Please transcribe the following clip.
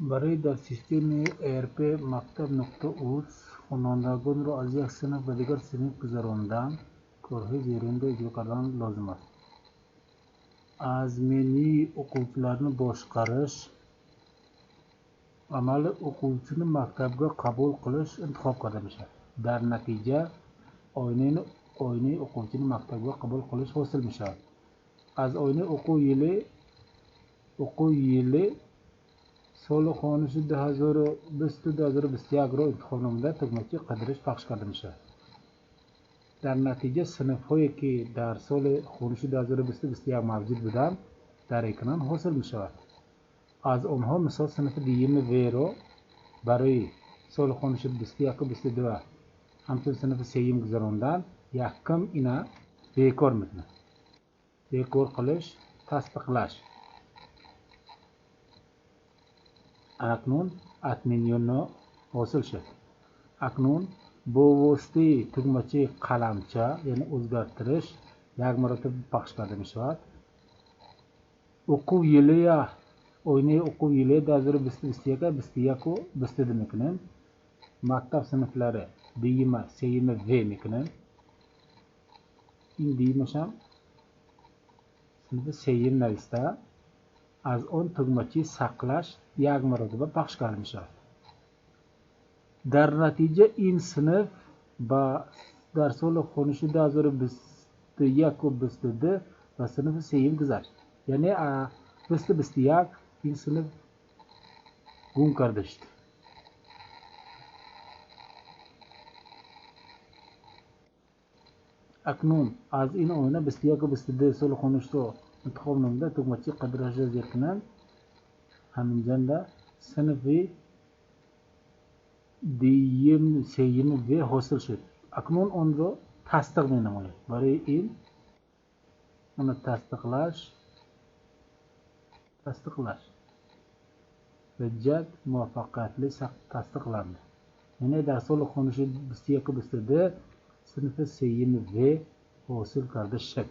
Барои дар системаи ERP мактаб.уз хонандагонро аз як синф ба дигар синф гузарондан, корҳои зеринро иҷро кардан лозим аст. Аз менюи o'quvchilarni boshqarish amali o'quvchini maktabga qabul qilish intihob карда мешавад. Дар натиҷа оинаи o'quvchini maktabga qabul qilish hosil мешавад. Аз оинаи o'quv yili соли хониши 2020-2021-ро интихоб намуда, тугмачаи қидириш пахш карда мешавад. Дар натиҷа синфҳое, ки дар соли хониши 2020-2021 мавҷуд буданд, дар экран ҳосил мешавад. Аз онҳо мисол синфи дуюми В-ро барои соли хониши 21-22 ҳамчун синфи сеюм гузарондан, якум ина бекор мекунад. Бекор қилиш, tasdiqlash. Акнун отменёно ҳосил шуд. Акнун бо воситаи тугмачаи қаламча, яъне o'zgartirish як маротиба пахш карда мешавад. O'quv yili оинаи o'quv yili 2020-21 21-22 мекунем. Мактаб синфлари дуюма, сеюма В мекунем. Ин дуюмашам синфи сеюм нависта, аз он тугмачаи сақлаш як маротиба пахш карда мешавад. Дар натиҷа ин синф ба дар соли хониши 2021-22 ба синфи сеюм гузашт. Яъне 2021 ин синф гум карда шуд. Акнун аз ин оина 21-22 соли хонишро интихоб намуда, тугмачаи қадрашро зер кунам. Ҳаминҷанда синфи дуюм, сеюми В ҳосил шуд. Акнун онро тасдиқ менамоем. Барои ин uni tasdiqlash hujjat muvaffaqiyatli tasdiqlandi. Ya'ni дар соли хониши 21-22 синфи сеюми В ҳосил карда шуд.